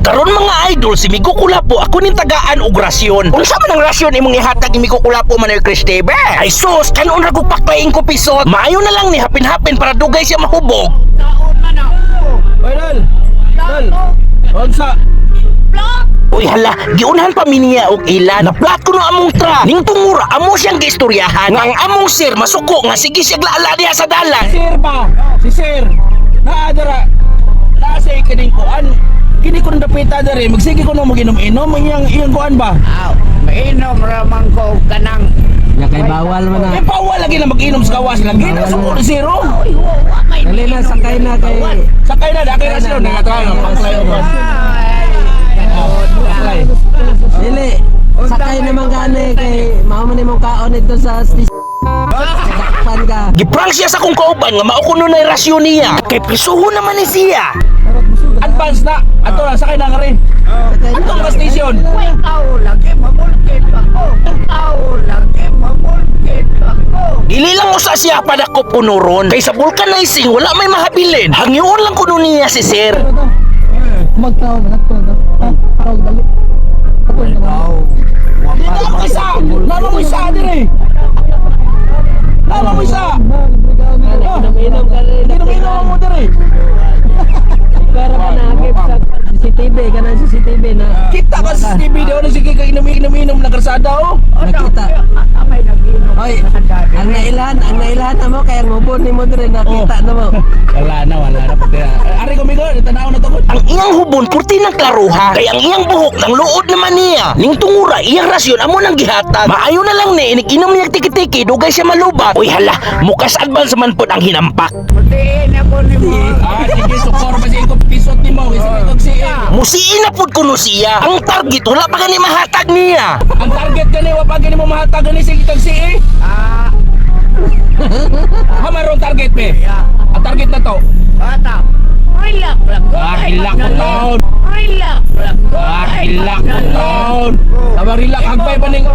Karon, mga idol, si Migo Kulapo ako ning tagaan og rasyon. Unsa man ang rasyon imong ihatag ni Migo Kulapo, Manoy Chris TV? Ay sus, kanon ra ko paklaing ko pisot. Maayo na lang ni hapin-hapin para dugay siya mahubog. Oy, Dol. Dol. Unsa? Uy hala, giunhan pa mi niya og ilan. Naplat ko no among tra. Ning tungura amo siyang giistoryahan. Nga ang among sir masuko nga sige siya laala diha sa dalan. Sir ba? Si sir. Naa dara. Naa sa kining kuan. Kini ko dapita dere, magsige ko no maginom-inom iyang iyang kuan ba? Aw, mainom ramang ko kanang Ya kay bawal man Eh na. bawal lagi na mag-inom sa kawas lagi na suko ni zero. Uy, wa may Dali na, sakay na kay Sakay na daki rasyon na to ano paklay ko. Ay, Paklay. Dili. Sakay naman gani kay mao man imong kaon dito sa station. Sakpan ka. Giprank siya sa akong kauban nga mao kuno na rasyon niya. Kay prisuho naman ni siya. Advance na. Ato na sakay na nga rin. Sakay na. Ato nga station. Uy, ikaw lagi mamulkit ako. Ikaw lagi mamulkit ako. Dili lang usa siya padakop unuron. Kay sa vulcanizing wala may mahabilin. Hangyoon lang kuno niya si sir. Di na mo isa. Namo mo isa dire. Namo mo isa. Inom-inom ka rin. Inom-inom mo dire. Pero ka nagip sa CCTV kanang CCTV na. Kita ka sa CCTV daw na sige kay inom-inom na kalsada oh. Nakita. May naginom. Oy, ang nailhan na mo kay ang hubon nimo dire nakita na mo. Wala na, wala na pati. Ari ko migo, tanaw na to ko. Ang iyang hubon purti ng klaruha. Kay ang iyang buhok nang luod naman niya. Ning tungura iyang rasyon amo nang gihatag. Maayo na lang ni inig inom niya tiki-tiki dugay siya malubat. Uy hala, mukas advance man pod ang hinampak. Putiin ako ni mo. Ah, sige, sukor pa siya ko pisot ni mo. Kasi kog siya. Musiin na pod kuno siya. Ang target wala pa gani mahatag niya. Ang target gani wa pa gani mo mahatag gani sige kag siya. Ah, Ha maron target pe. Ang target na to. bata. Relax lang ko. Ah, relax ko taon. Relax lang ko. Ah, relax ko taon. Tama relax hagpay pa ning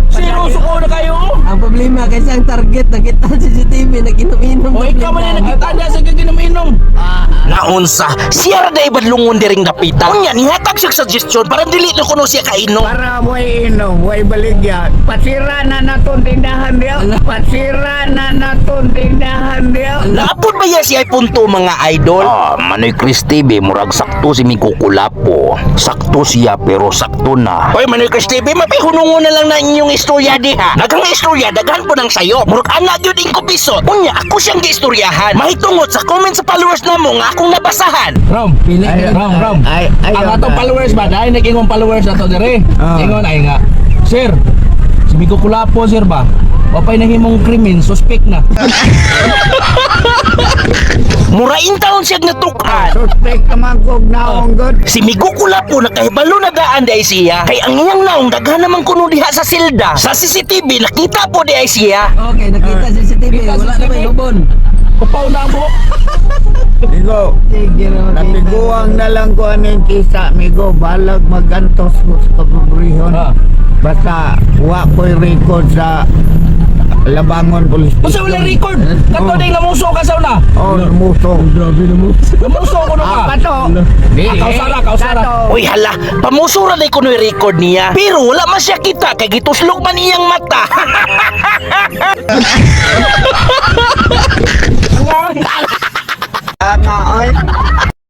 Zero suko na kayo. Ang problema kay ang target nakita sa CCTV nag-inom-inom. O ikaw man yung nakita niya sa ginom-inom. Ah, Naunsa, siya ra day badlungon diring dapita. Unya nihatag siya suggestion para dili na kuno siya kainom. Para way inom, way baligya. Pasira na naton tindahan diya. Pasira na naton tindahan diya. Naapod ba ya siya ay punto, mga idol? Ah, Manoy Chris TV, murag sakto si Miko Kulapo. Sakto siya pero sakto na. Hoy Manoy Chris TV, mapihunungo na lang na inyong istorya diha. Daghang istorya, daghan po ng sayo. Murag anak yun ingko pisot. Unya, ako siyang giistoryahan. Mahitungod sa comment sa followers namo nga akong nabasahan. Rom, Pili ay, ka. Rom, Rom. Ay, Ang ayaw atong na. followers ba, dahil nag-ingon followers na to dire. Ingon ay nga. Sir, si Miko Kulapo sir ba? Wapay nahimong krimen, suspect na. Murain taon siya natukan. Suspect naman kog naong god. Si Migo Kulapo nakahibalo na daan di ay siya. Kay ang iyang naong daghan naman kuno diha sa silda. Sa CCTV nakita po di ay siya. Okay, nakita sa CCTV Kita wala na CCTV. may hubon. Kupaw na ang buhok. Migo, Sige na makita. natiguang na lang ko aning kisa, migo. Balag magantos ko sa kapobrehon. Ah. Basta, wa ko'y record sa Labangon Police Unsa wala record? Kato ding namuso ka sa una. Oh, namuso. Grabe na mo. Namuso ko na ka. Ah, kato. Ah, kausara, kausara. Kato. Uy hala, pamusura na kuno yung record niya. Pero wala man siya kita kay gituslok man iyang mata. Ah, kaoy.